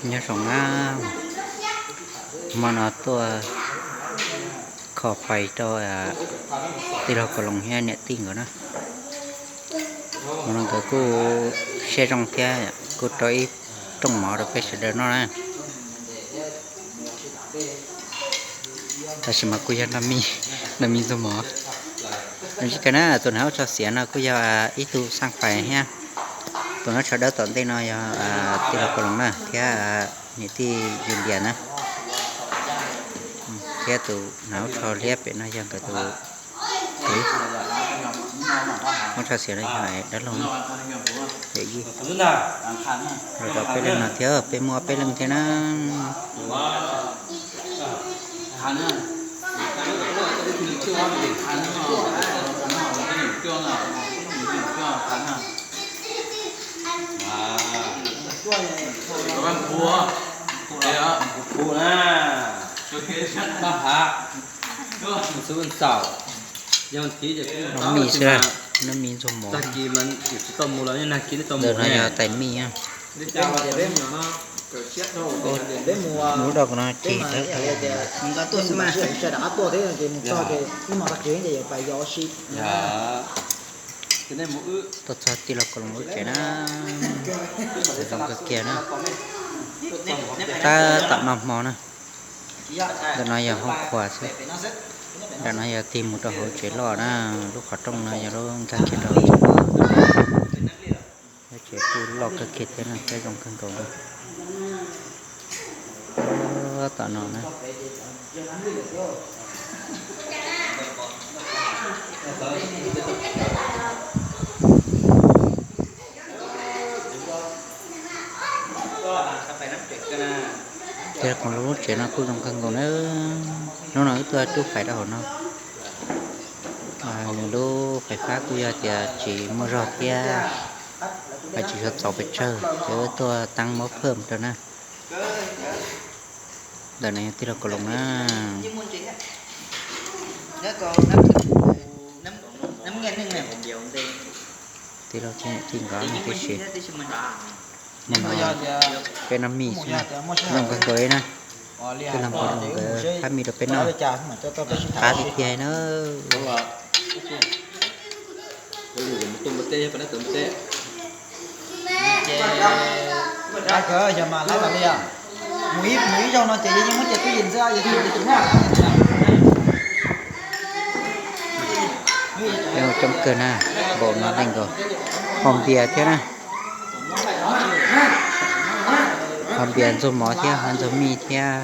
Nyob zoo na, hmo no tuaj kho fais rau tij laug Kaus Loos thiab niam tij nkawd na. Hmo no nkawd kuj siab zoo thiab kuj rau ib rooj mov rau peb sawv daws noj na. Tab sis mas kuj yog noj me ntxuag mov. Zoo siab kawg na, tus hnav ua tsho xiav no kuj yog ib tug xaj fais thiab. Tus nyob tsho dawb tom ntej no yog tij laug Kaus Loos na thiab niam tij Yus Lias na. Thiab tus hnav ua tsho liab pem no yog nkawd tus kwv. Ua tsho xiav no yog dab laug na. Yawm yij los rau peb leeg no thiab, peb muaj peb leeg thiab na. Noj me xwb, noj me ntxuag mov. Ntawm no yog tais mij. Lub doj no cig dhawv. Tuaj txog tij laug Kaus Loos lub tsev na, zoo kawg kiag na. Tab tom noj hmo na. Ntawm no yog hoob qhua xwb. Nram no yog tig mus rau hauv tsev loj na. Lub qhov rooj no yog lub nkag kiag rau hauv tsev loj. Lub tsev kuj loj kawg kiag thiab na, thiab zoo kawg nkaus li. Tom no na. Tij laug Kaus Loos lub tsev no kuj zoo kawg nkaus na. Hnub no wb tuaj rub fais rau hauv no. Nws lub fais fab kuj yog tias tsis muaj zog thiab, tsis tshua txaus pes tsawg ces wb tuaj taab muab phaj rau na. Ntawm no yog tij laug Kaus Loos na. Tij laug thiab niam tij nkawd no tib si. Hnub no peb noj mis xwb na, zoo kawg nkaus li na. Tij laug Kaus Loos nkawd phaj mis rau peb noj, qab tiag tiag na. Coob kawg na, npaum no leej nkaus. Ho npias thiab na, ho npias ntxuag mov thiab ho ntxuag mij thiab.